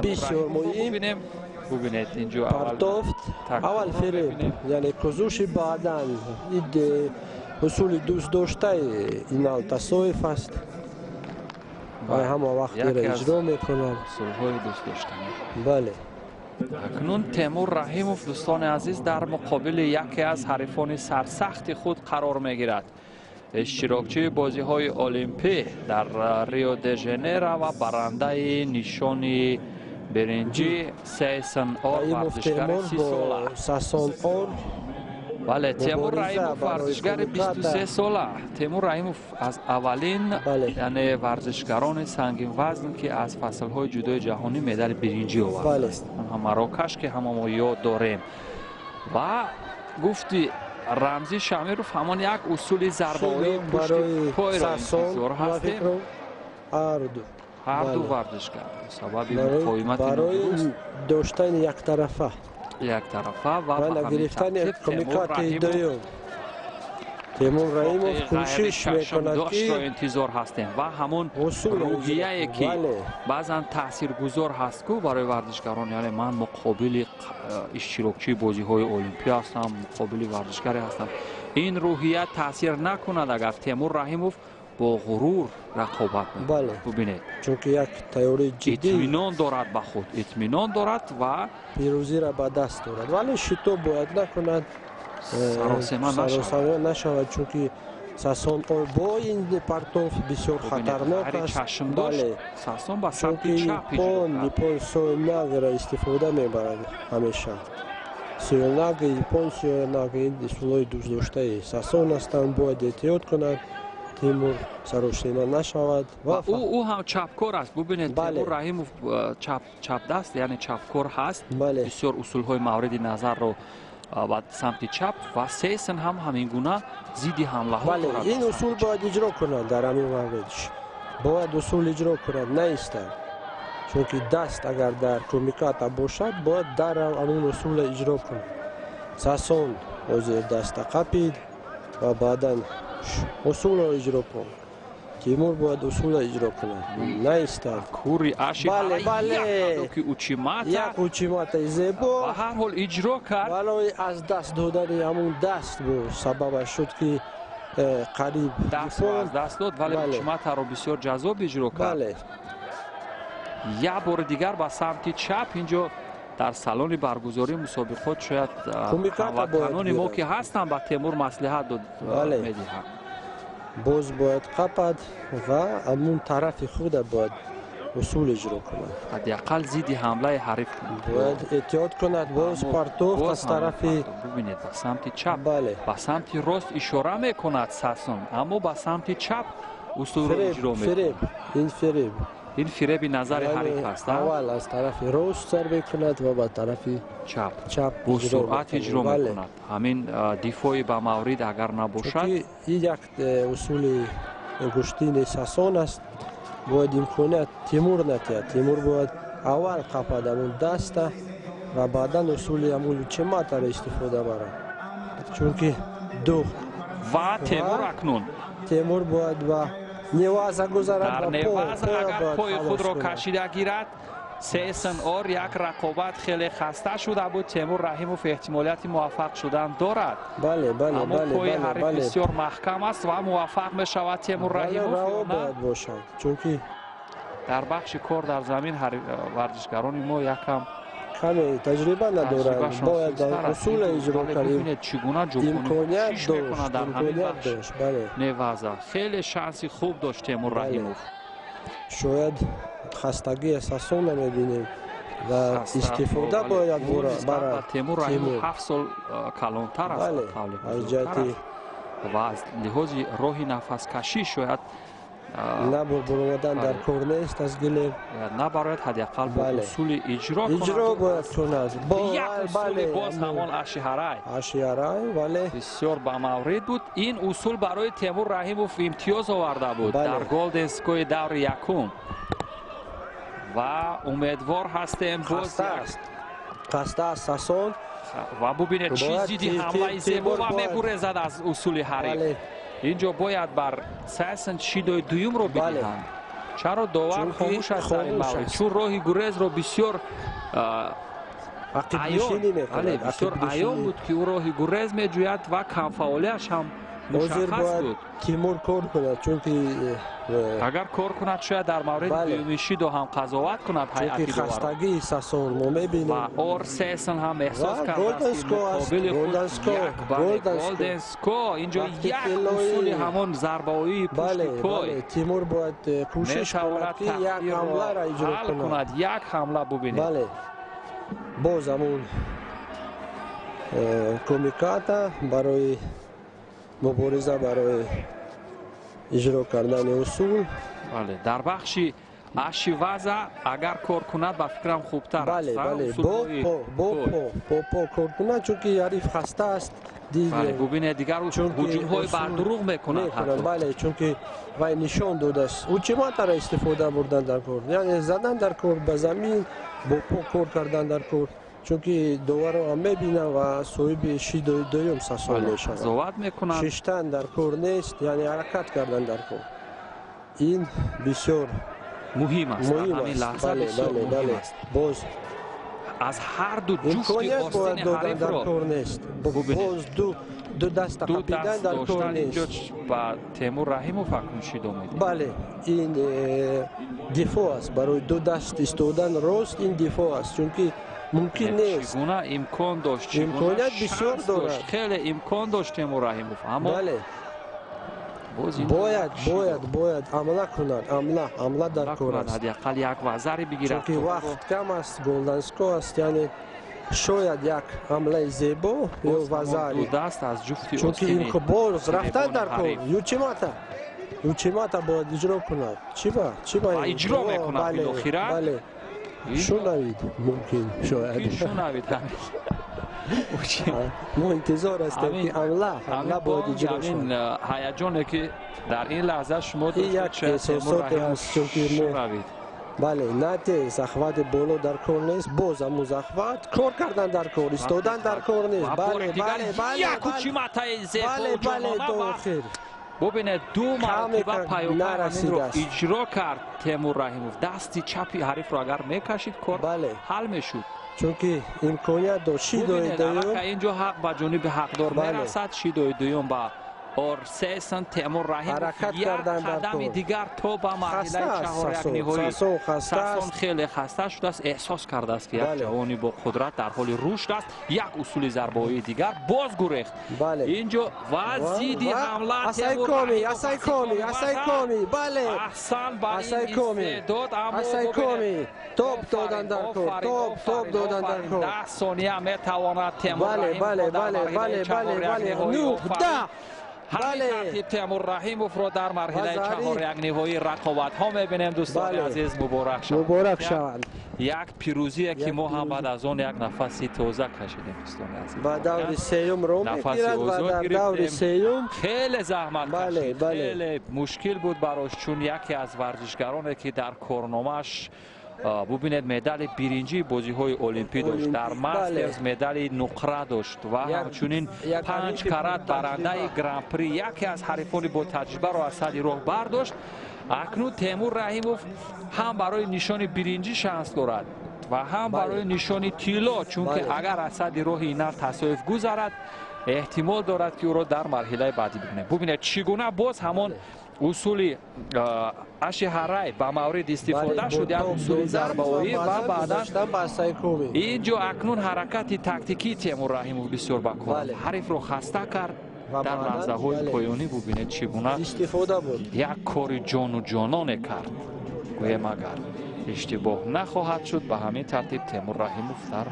Бисёр муҳим. Бубинед, инҷо партофт, аввал фиреб, яъне кузуши, баъдан усули дӯстдоштаи Инал Тасоев аст ва ҳама вақт ира иҷро мекунад. Усулҳои дӯстдоштанӣ. Бале. Акнун Темур Раҳимов, дӯстони азиз, дар муқобили яке аз ҳарифони сарсахти худ қарор мегирад, иштирокчии бозиҳои Олимпӣ дар Рио де Жанейро ва барандаи нишони биринҷӣ Сейсон Ор, варзишгари 30 сола. Сасон Ор. Бале, Темур Раҳимов, варзишгари 23 сола. Темур Раҳимов аз аввалин, яъне, варзишгарони сангинвазн, ки аз фаслҳои ҷудои ҷаҳонӣ медали биринҷӣ овардааст, Марокаш, ки ҳама мо ёд дорем. Ва гуфти Рамзӣ Шамиров, ҳамон як усули зарбаҳои пушти пойро интизор ҳастем. Ҳарду варзишгар сабаби муқовимати барои доштани яктарафа. Яктарафа ва гирифтани кумикати дуюм Темур Раҳимов кӯшиш мекунад, ки интизор ҳастем ва ҳамон рӯҳияе, ки баъзан таъсиргузор ҳаст ку барои варзишгарон, яъне ман муқобили иштирокчии бозиҳои Олимпӣ ҳастам, муқобили варзишгаре ҳастам, ин рӯҳия таъсир накунад, агар Темур Раҳимов бо ғурур рақобат. Бубинед. Чунки як тайёрии ҷиддӣ. Итминон дорад ба худ, итминон дорад ва пирӯзиро ба даст дорад, вале шитоб бояд накунад. Саросема. Нашавад, чунки Сасон бо ин партов бисёр хатарнок аст. Сасон ба самти чап. Япон соёнагиро истифода мебарад ҳамеша. Соёнаги, япон соёнаги, ин усулҳои дӯстдоштаи Сасон ҳастанд. Бояд эҳтиёт кунад Тимур, саросема нашавад. Ӯ ҳам чапкор аст, бубинед, Тимур Раҳимов чапдаст, яъне чапкор ҳаст, бисёр усулҳои мавриди назарро ба самти чап, ва Сейсон ҳам ҳамин гуна зидди ҳамлаҳо. Бале, ин усул бояд иҷро кунад. Дар ҳамин маврид бояд усул иҷро кунад, наистад, чунки даст агар дар кумиката бошад, бояд дарав ҳамун усулро иҷро кунад. Сасон ҳозир даста қапид ва баъдан усулро иҷро кун. Тимур бояд усулро иҷро кунад, наистад. Кури аши. Бале, бале. Ки учимата. Як учиматаи зебо. Ба ҳар ҳол иҷро кард. Валои аз даст додани ҳамун даст бо сабабаш шуд, ки қариб дастро аз даст дод, вале учиматаро бисёр ҷаззоб иҷро кард. Як бори дигар ба самти чап. Инҷо дар салони баргузории мусобиқот шояд ҳамватанони мо, ки ҳастанд, ба Темур маслиҳат дод медиҳанд. Боз бояд қапад ва ҳамун тарафи худа бояд усул иҷро кунад. Ҳадди ақал зидди ҳамлаи ҳариф кунад. Бояд эҳтиёт кунад. Боз партофт аз тарафи Бубинед, ба самти чап, ба самти рост ишора мекунад Сасон, аммо ба самти чап усулро иҷро мекунад. Фиреб, ин фиреб. Ин фиреби назари ҳариф аст. Аввал аз тарафи рост сар мекунад ва ба тарафи чап чап бо суръат иҷро мекунад. Ҳамин дифои ба маврид агар набошад. Ин як усули гӯштини Сасон аст. Бояд имконият Тимур натиҳад. Тимур бояд аввал қапад ҳамун даста ва баъдан усули ҳамун учиматаро истифода барад, чунки ду Ва Темур акнун Темур бояд ба неваза гузарад. Дар неваза агар пои худро кашида гирад, Сесон Ор як рақобат хеле хаста шуда буд, Темур Раҳимов эҳтимолияти муваффақ шудан дорад. Бале, бале. Аммо пои ҳариф бисёр маҳкам аст ва муваффақ мешавад Темур Раҳимов. Раво бояд бошад, чунки Дар бахши кор дар замин варзишгарони мо якам каме таҷриба надоранд. Бояд усула иҷро кард. Чӣ гуна имконият дошт, имконият дошт, бале. Неваза хеле шанси хуб дошт Темур Раҳимов. Шояд хастагии Сасона мебинем ва истифода бояд барад. Темур Раҳимов 7 сол калонтар аст. Аз ҷиҳати Ва аз лиҳози роҳи нафаскашӣ шояд Набур, буромадан дар кор нест аз гилем. Набарояд, ҳадди ақал бо усули иҷро. Иҷро бояд кунад. Як усули боз, ҳамон ашиҳарай. Ашиҳарай, вале Бисёр ба маврид буд ин усул, барои Темур Раҳимов имтиёз оварда буд дар голден скори даври якум ва умедвор ҳастем боз. Хаста аст Сасон. Ва бубинед, чӣ зидди ҳамлаи зебо, ва мегурезад аз усули ҳариф. Инҷо бояд бар Сасон шидои дуюмро бидиҳанд. Чаро довар хомӯш аст дар ин маврид? Чун роҳи гурезро бисёр бисёр аён буд, ки ӯ роҳи гурез меҷӯяд ва камфаъолияш ҳам мушаххас буд. Тимур кор кунад, чунки агар кор кунад, шояд дар мавриди дуюми шидо ҳам қазоват кунад ҳайати доварон. Хастагии Сасон мо мебинем ва Орсесон ҳам эҳсос кардааст, ки муқобили худ як Голден Ско. Инҷо як усули ҳамон зарбаоии пушти пой. Тимур бояд кӯшиш кунад, ки як ҳамларо иҷро кунад. Як ҳамла бубинед. Бале, боз ҳамон кумиката барои мубориза, барои иҷро кардани усул. Бале, дар бахши аши ваза агар кор кунад, ба фикрам, хубтар аст. Бале, бо по кор кунад, чунки ҳариф хаста аст. Бубинед, дигар ҳуҷумҳои бардурӯғ мекунад. Бале, чунки вай нишон додааст. Учиматаро истифода бурдан дар кор, яъне задан дар кор ба замин, бо по кор кардан дар кор, чунки доварро ҳам мебинам ва соҳиби шидои дуюм Сасон мешавад. Қазоват мекунад. Шиштан дар кор нест, яъне ҳаракат кардан дар кор. Ин бисёр муҳим аст. Ҳамин лаҳза бисёр муҳим аст. Боз аз ҳар ду ҷуфти остини ҳарифро кор нест. Боз ду даста қапидан дар кор нест. Ба Темур Раҳимов акнун шидо медиҳад. Бале, ин дифоъ аст. Барои ду даст истодан рост, ин дифоъ аст, чунки мумкин нест. Чӣ гуна имкон дошт? Имконият бисёр дорад. Хеле имкон дошт Темур Раҳимов, аммо бале, бояд бояд бояд ҳамла кунад. Ҳамла дар кор аст. Ҳадди ақал як вазаре бигирад, чунки вақт кам аст, голден скор аст, яъне шояд як ҳамлаи зебо ё вазари. Даст аз ҷуфти чунки боз рафтан дар кор. Учимата бояд иҷро кунад. Чиба чиба иҷро мекунад билохира. Бале, шунавид, мумкин, шояд шунавид. Мо интизор ҳастем, ки ҳамла бояд иҷро шавад. Ҳаяҷоне, ки дар ин лаҳза шумо як эҳсосоте аст, чунки мо, бале, нате захвати боло дар кор нест. Боз ҳамун захват, кор кардан дар кор, истодан дар кор нест. Бале, бале, бале. Як учиматаи бале, бале, до охир. Бубинед, ду маротиба паёпайро иҷро кард Темур Раҳимов. Дасти чапи ҳарифро агар мекашид, кор ҳал мешуд. Чунки имконият дошт шидои дуюм. Инҷо ҳақ ба ҷониби ҳақдор мерасад. Шидои дуюм ба Орсесон. Темур Раҳимов як қадами дигар то ба марҳилаи чаҳорякниҳоӣ. Сасон хеле хаста шудааст, эҳсос кардааст, ки як ҷавони бо қудрат дар ҳоли рушд аст. Як усули зарбаоии дигар, боз гурехт инҷо ва зидди ҳамла. Аҳсан ба ин истеъдод, аммо топ додан дар кор, топ, топ додан дар кор. 10 сония метавонад Темур Раҳимов дар марҳилаи чаҳорякниҳоӣ. Ҳамин тартиб Темур Раҳимовро дар марҳилаи чаҳорякниҳоии рақобатҳо мебинем. Дӯстони азиз, муборак шавад. Муборак шавад. Як пирӯзие, ки мо ҳам баъд аз он як нафаси тоза кашидем, дӯстони азиз. Ба даври сеюм ро мегирад ва дар даври сеюм хеле заҳмат кашид, хеле мушкил буд барош, чун яке аз варзишгароне, ки дар корномааш, бубинед, медали биринҷии бозиҳои олимпӣ дошт, дар мастерс медали нуқра дошт ва ҳамчунин панҷ карат барандаи гран-при, яке аз ҳарифони ботаҷрибаро аз сади роҳ бардошт. Акнун Темур Раҳимов ҳам барои нишони биринҷӣ шанс дорад ва ҳам барои нишони тилло, чунки агар аз сади роҳи Инал Тасоев гузарад, эҳтимол дорад, ки ӯро дар марҳилаи баъдӣ бибинем. Бубинед, чӣ гуна боз ҳамон усули аши ҳарай ба маврид истифода шуд, як усули зарбаоӣ, ва баъдан инҷо акнун ҳаракати тактикии Темур Раҳимов бисёр ба кор, ҳарифро хаста кард. Дар лаҳзаҳои поёнӣ бубинед, чӣ гуна як кори ҷону ҷононе кард. Гӯем, агар иштибоҳ нахоҳад шуд, ба ҳамин тартиб Темур Раҳимов дар